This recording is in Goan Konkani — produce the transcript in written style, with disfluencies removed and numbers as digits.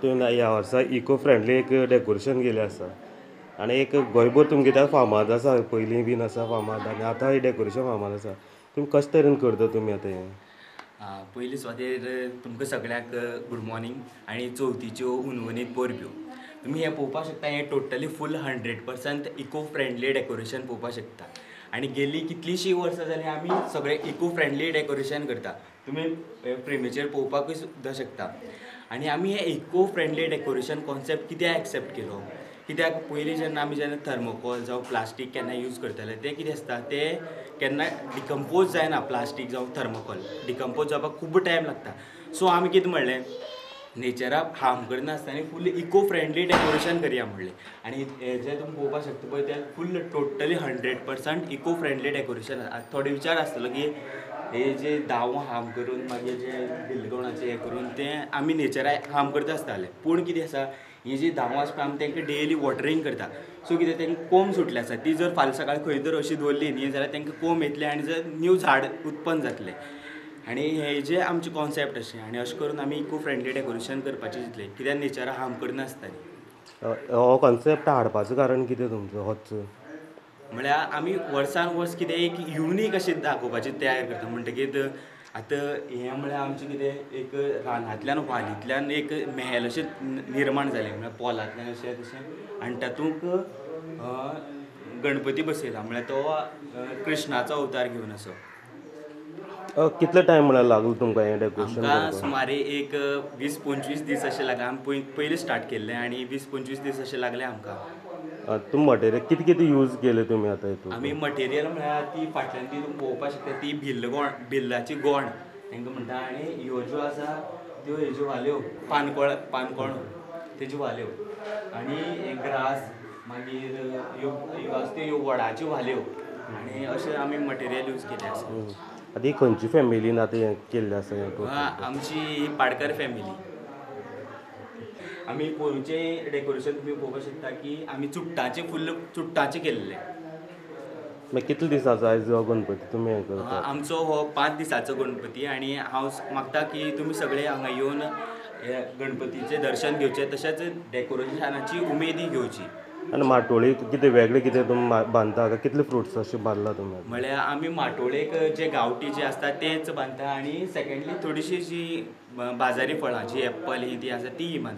तुवें ह्या वर्सा इको फ्रेंडली एक डेकोरेशन केलें आसा आनी एक गोंयभर तुमगे त्या फामाद आसा, पयलीं बीन आसा फामाद आनी आतां हें डेकोरेशन फामाद आसा. तुमी कशे तरेन करता तुमी आतां हें? पयलीं सुवातेर तुमकां सगळ्यांक गूड मॉर्निंग आनी चवथीच्यो हुनवनीत परब्यो. तुमी हें पळोवपाक शकता, हें totally full 100% eco friendly decoration पळोवपाक शकता. आनी गेली कितलींशीं वर्सां जालीं आमी सगळें इको फ्रेंडली डेकोरेशन करता. तुमी फ्रेमीचेर पळोवपाकूय सुद्दां शकता. आनी आमी हें इको फ्रेंडली डेकोरेशन कॉन्सेप्ट कित्याक एक्सेप्ट केलो, कित्याक पयलीं जेन्ना आमी जेन्ना थर्मोकॉल जावं प्लास्टीक केन्ना यूज करताले तें कितें आसता, तें केन्ना डिकम्पोज जायना. प्लास्टीक जावं थर्मोकॉल डिकम्पोज जावपाक खूब टायम लागता. सो आमी कितें म्हणलें, नेचराक हार्म करनासतना फूल इको फ्रेंडली डेकोरेशन करया म्हणलें. आनी हें जें तुमी पळोवपाक शकता पळय तें full totally 100% eco friendly decoration. आतां थोडे विचार आसतलो की हे जे दावो हार्म करून मागीर जे बिलगोणाचें हें करून तें आमी नेचराक हार्म करता आसताले. पूण कितें आसा, ही जी दावो आसा पळय आमी तांकां डेली वॉटरींग करता. सो कितें तांकां कोंब सुटले आसा, ती जर फाल्यां सकाळीं खंय जर अशी दवरली न्ही जाल्यार तांकां कोंब येतले आनी जर न्यू झाड उत्पन्न जातलें. आनी हे जे आमचे कॉन्सेप्ट अशें आनी अशें करून आमी इको फ्रेंडली डेकोरेशन करपाचें चिंतलें, कित्याक नेचराक हार्म करनासतना. हो कॉन्सेप्ट हाडपाचो कारण कितें तुमचो होच? म्हळ्यार आमी वर्सान वर्स कितें एक युनीक अशें दाखोवपाचें तयार करता. म्हणटकीत आतां हें म्हळ्यार आमचें कितें एक रानांतल्यान वालींतल्यान एक मेहेल अशें निर्माण जालें, म्हळ्यार पोलांतल्यान अशें तशें. आनी तातूंत गणपती बसयला, म्हळ्यार तो कृष्णाचो अवतार घेवन असो. कितलो टायम म्हळ्यार लागलो तुमकां हें डेकोरेशन? आमकां सुमारे एक 20-25 दीस अशें लागले. आमी पयलीं स्टार्ट केल्लें आनी 20-25 दीस अशें लागले आमकां. तुमी मटेरियल कितें कितें यूज केलें तुमी आतां हितून? आमी मटेरियल म्हळ्यार ती फाटल्यान ती तुमी पळोवपाक शकता ती भिल्ल गोण, भिल्लाची गोण तांकां म्हणटा. आनी ह्यो ज्यो आसा त्यो हेज्यो वाल्यो, पानकोळ, पानकोण तेज्यो वाल्यो, आनी ग्रास, मागीर ह्यो ह्यो आसा त्यो ह्यो वडाच्यो वाल्यो, आनी अशें आमी मटेरियल यूज केलें आसा. आतां ही खंयची फॅमिलीन आतां हें केल्लें आसा हें? आमची पाडकर फॅमिली. आमी पोरूचें डेकोरेशन तुमी पळोवपाक शकता की आमी चुट्टाचें फुल्ल चुट्टाचें केल्लें. मागीर कितले दिसांचो आयज हो गणपती तुमी हें करता? आमचो हो 5 दिसाचो गणपती आनी हांव मागता की तुमी सगळे हांगा येवन हे गणपतीचें दर्शन घेवचें, तशेंच डेकोरेशनाची उमेदी घेवची. आनी माटोळी कितें वेगळें कितें तुमी बांदता काय कितले फ्रुट्स अशें बांदला तुमी? म्हळ्यार आमी माटोळेक जे गांवठी जे आसता तेच बांदता आनी सेकेंडली थोडीशी जी बाजारी फळां जी एप्पल ही ती आसा तीय बांदता.